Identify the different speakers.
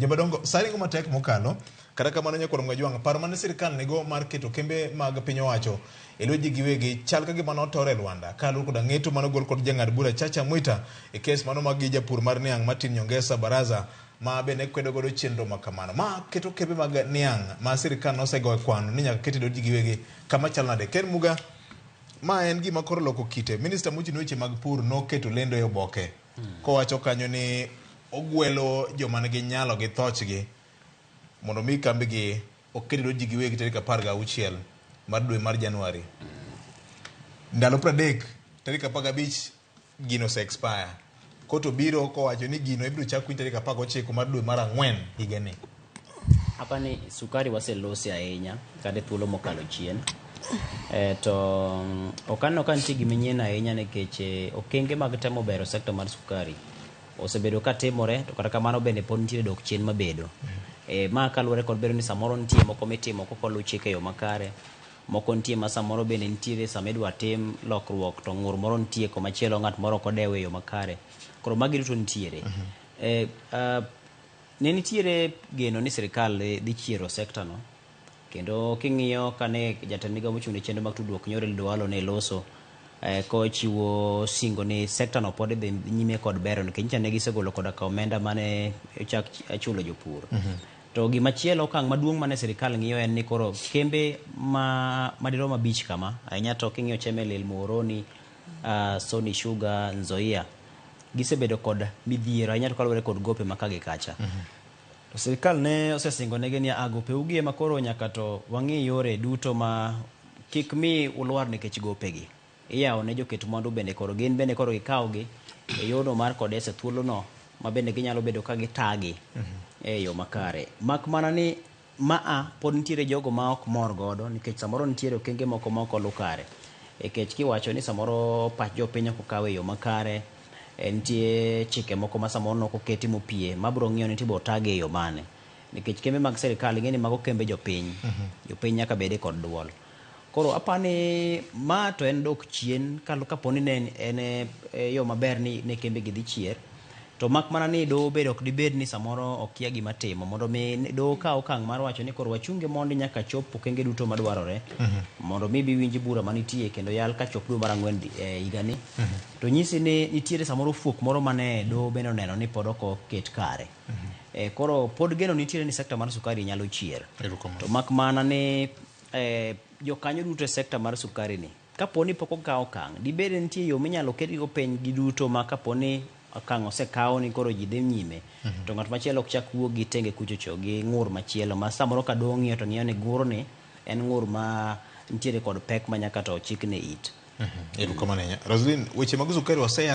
Speaker 1: Jomadongo, sa ringo matek mokalo, kata kamano nyakwar Mgajwang', paro mane sirkal nigo mar keto kembe mag piny owacho e lwet ji giwegi chal ka gima notore e lwanda kaluwore koda ng'eto mane ogol kod jang'ad bura Chacha Mwita e kes mano mag gi japur mar niang' Martin Nyongesa Baraza ma be ne kwedo godo chenro ma kamano. Ma keto kembe mag niang' ma sirkal nosego e kwano ni nyaka ket e lwet ji giwegi kama chal nade. Ken Muga, ma en gima koro loko kite. Minista mochung' ne weche mag pur noketo lendo e oboke kowacho kanyo ni ogwelo joma nigi nyalo gi thochgi mondo mi kambigi oket e lwet ji giwegi tarik 16 mar dwe mar Januari. Ndalo 30 tarik 15 gino ose expire. Koto biro kowacho ni gino ibiro chak winj tarik 19 mar dwe mar ang'wen higani.
Speaker 2: Hapa ni sukari waselose ahinya kata e thuolo mokalo chien. To ok aneno ka nitie gima nyien ahinya nikech okenge mag temo bero sekta mar sukari osebedo ka timore to kata kamano bende pod nitiere dok chien mabedo. Ma kaluwore kod bedo ni samoro nitie moko mitimo kok oluw chik e yo makare, moko nitie ma samoro bende nitiere sama idwa tim lokruok to ng'ur moro nitie komachielo ng'at moro ok odew e yo makare. Koro magi duto nitiere. Ne nitiere geno ni sirkal dhi chiero sekta no kendo king'iyo kane jatend migao mochung' ne chenro mag tudruok nyoro Eliud Owalo ne loso kochiwo singo ni sekta no pod dhi nyime kod bero nikech nyicha ne gisegolo koda ka omenda mane ochak chulo jopur. To gimachielo okang' maduong' mane sirkal ng'iyo en ni koro kembe ma madirom abich kama ahinya to king'iyo Chemelil, Muhoroni, Sony Sugar, Nzoia gisebedo kod midhiero ahinya to kaluwore kod gope ma ka gi kacha. To sirkal ne osesingo negi ni a gope ugi ema koro nyaka to wang'i yore duto ma kik mi ulwar nikech gopegi. Iyawo ne joket mwandu bende koro gin bende koro gikawgi e yorno mar kodesa thuolono ma bende ginyalo bedo ka gitagi e yo makare. Mak mana ni maa pod nitiere jogo ma ok mor godo nikech samoro nitiere okenge moko ma ok oluw kare. Nikech kiwacho ni samoro pach jopiny ok okaw e yo makare, nitie chike moko ma samoro nok oketi mopie mabiro ng'iyo ni tibiro tagi e yo mane. Nikech kembe mag sirkal ing'e ni mago kembe jopiny, jopiny nyaka bede kod duol. Koro apani ma to en dok chien kapo ni ne en yo maber ni ne kembe gi dhi chier. To mak mana ni doho bende ok dibed ni samoro okia gima timo mondo mi doho kaw okang' mar wacho ni koro wachunge mondi nyaka chop okenge duto madwarore mondo mi bi winj bura manitie kendo yal kachop dwe mar ang'wen higani. To nyisi ni nitiere samoro fuok moro mane doho bende oneno ni pod ok oket kare. Koro pod geno nitiere ni sekta mar sukari nyalo chier. To mak mana ni jokanyo duto e sekta mar sukari ni kapo ni pok okaw okang' dibed ni nitie yo minyalo ketgigo piny giduto ma kapo ni okang' osekaw ni koro ji dhi nyime to ng'at machielo ok chak wuog gi tenge kuchocho gi ng'ur machielo ma samoro ka doho ng'iyo to ng'iyo ni ng'urni en ng'ur ma nitiere kod pek ma nyaka to chikne it.
Speaker 1: Erokamano ahinya. Roslyn, weche mag sukari waseya